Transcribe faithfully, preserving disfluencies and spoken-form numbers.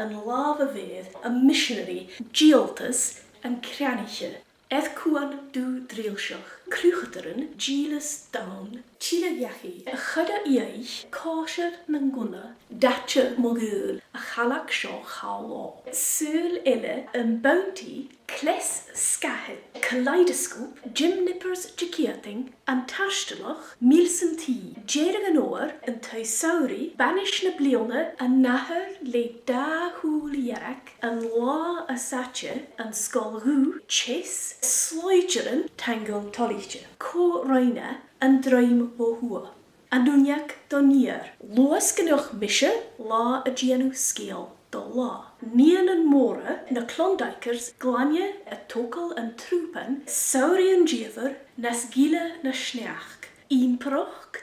an làmh a bheir am miseanaraidh dìoltas an creanaiche. Air cuan dubh drilseach, cruthadairean dìleas donn, tilleadh dhachaigh a' chuid a dh'fheuch còisir nan gunna, daite mo ghaoil a' chaileig seo cho-là. Saoghal eile am Bounty, cleas sgàthail, Kaleidoscope, Jim Nippers de Ceudainn, an Taistealach, Mìl san Tì, Deireadh an Fhoghair, an taigh samhraidh, banais na bliadhna, an nathair le dà shùil dhearg, an là as fhaide, an sgoil dhubh, chess, slaoidearan, taingeil toilichte. Cò rinn e, an druim bho thuath. An uinneag don fheur. Luath 's gun deach mise, là a' dèanamh sgeul do là. Nigheanan mòra, na Klondikers, glainne a' togail an trùban, samhraidh an diamhair, nas gile na sneachd. Ìmpireachd,